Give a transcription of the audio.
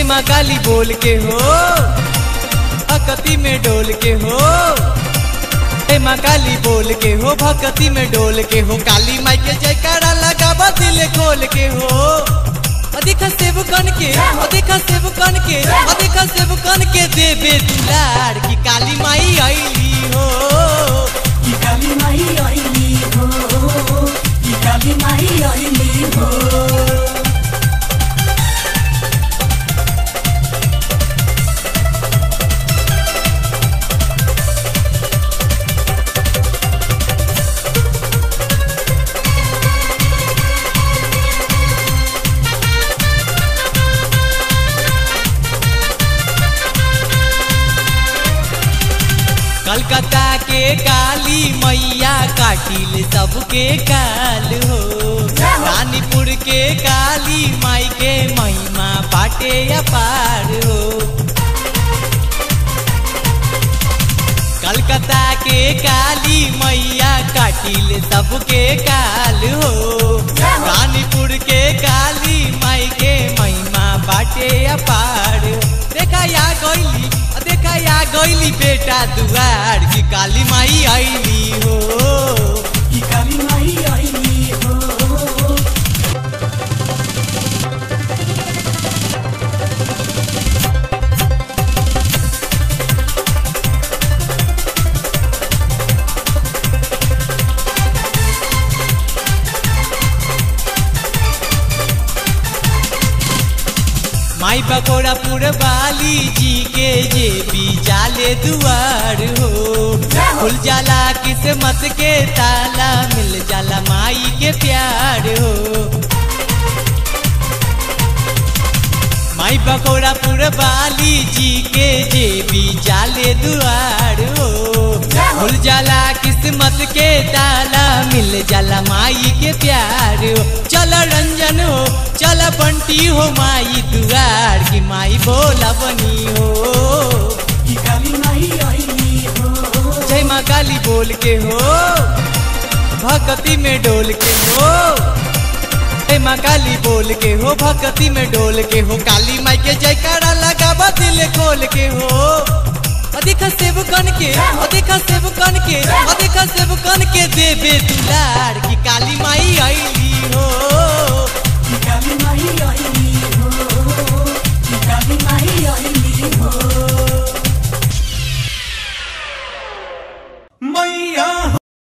माँ काली बोल के हो, भक्ति में डोल के हो। जय माँ काली बोल के हो, भक्ति में डोल के हो, काली माई के जयकारा लगावा दिल खोल के हो। देखा सेवकन के, देखा सेवकन के, देखा सेवकन के देवे दुलार की काली माई आईली हो, की काली माई आईली हो, की काली माई आईली हो। कलकत्ता के काली मैया काटिल सबके काल हो, रानीपुर के काली माई के महिमा बाटे अपार हो। कलकत्ता के काली मैया काटिल सबके काल हो, रानीपुर के काली माई के महिमा बाटे अपार हो। देखा या गईली, देखा या गईली बेटा दुआर की काली माई आईली हो, की काली माई आईली हो। माई बकोड़ापुर वाली जी के जे भी जाले दुआर हो, खुल जाला किस्मत के ताला, मिल जाला माई के प्यार हो। माई बकोड़ापुर वाली जी के जे भी जाले दुआर हो, खुल जाला किस्मत के ताला, मिल जाला माई के प्यार हो। चल रंजन हो, चल बंटी हो माई दुआर की माई बोला बनी हो, की काली माई आईली हो। जय माँ काली बोल के हो, भक्ति में डोल के हो। जय माँ काली बोल के हो, भक्ति में डोल के हो, काली माई के जयकारा लगावा दिल खोल के हो। देखा सेवकन के, देखा सेवकन के, देखा सेवकन के देवे दुलार की काली माई आईली हो, की काली